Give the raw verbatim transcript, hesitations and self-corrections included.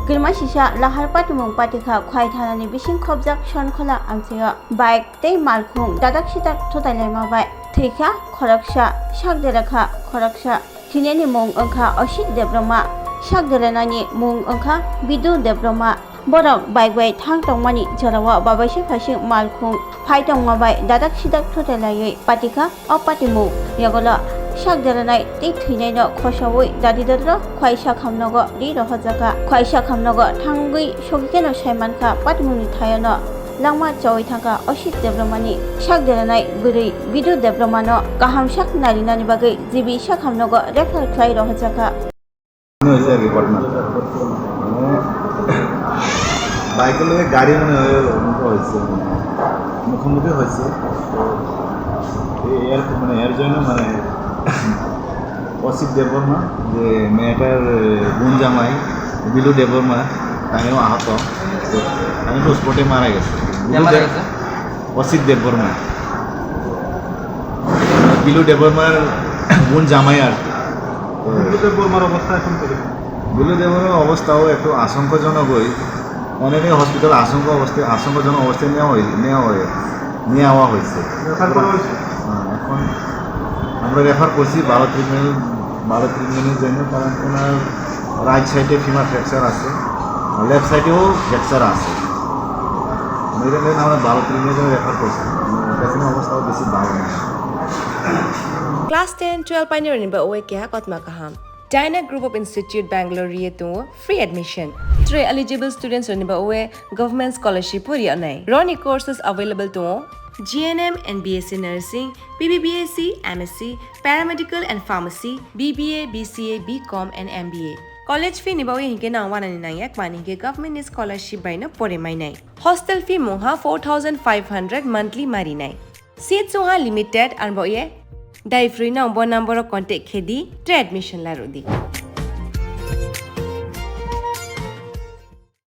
Kwrwima sisa lahar patimung patikha Khwai thanani bising khobjak Sonkhola amchaio bike tei malkhung dadak sidak thutailaima bai thwikha khoroksa, sak derakha khoroksa. Thinini mung wngkha Osit Debbarma, sak deranani mung wngkha Bidu Debbarma. Borok bike bai thang tongmani jorao babaisa phaising malkhung phai tongma bai dadak sidak thutai laiwi patikha o patimung. Yagulo sak deranai tei thwinaino khosaui dadi dodro Khwai sakhamnogo ri rohorjakha. Khwai sakhamnogo thangwi sogwi kheno sai mankha patimungni thaiono langma chaui thangkha Osit Debbarmani sak deranai bwrwi Bidu Debbarmano kaham sak narinani bagwi G B sakhamnogo refer khlai rohorjakha. মনে হয়েছে আর কি ঘটনা। মানে, বাইকের লগে গাড়ি মনে হয় মুখোমুখি হয়েছে, মুখোমুখি হয়েছে। তো এই এর, মানে, এর জন্য, মানে, অসিত দেববর্মা, যে মেয়েটার বোন জামাই বিলু দেববর্মা, তাইও আহত। তো তাই তো স্পটে মারা গেছে। কে মারা গেছে? অসিত দেববর্মা, বিলু দেববর্মার বোন জামাই আর কি। তো বিলু দেববর্মার অবস্থা এখন কিরকম? বিলু দেববর্মার অবস্থাও একটু আশঙ্কাজনকই। অনেকে হসপিটাল আশঙ্কা অবস্থায়, আশঙ্কাজনক অবস্থায় নেওয়া হয়, নেওয়া হয়, নেওয়া হয়েছে। রেফার করা হয়েছে? হ্যাঁ, এখন আমরা রেফার করছি ভালো ট্রিটমেন্ট, ভালো ট্রিটমেন্টের জন্য, কারণ ওনার রাইট সাইডে ফিমার ফ্র্যাকচার আছে, আর লেফট সাইডেও ফ্র্যাকচার আছে। এটা নিয়ে আমরা ভালো ট্রিটমেন্টের জন্য রেফার করছি। এখনো অবস্থাও বেশি ভালো না। Class ten, twelve painirokni ba oe keha kotma kaham. Dyna Group of Institute Bangalore ri tongo free admission. Three eligible students rokni ba oe government scholarship pori anai. Roni courses available tongo G N M and B S C Nursing, B B B S C, M S C, Paramedical and Pharmacy, B B A, B C A, B Com and M B A. College fee ni bagwi hinkhe nang wanani nangya, mani hinkhe government ni scholarship bai no pore mainai. Hostel fee mungha four thousand five hundred monthly marinai. Seats wngha limited, arbo ye dai free no bo number o contact khedi, tre admission larudi.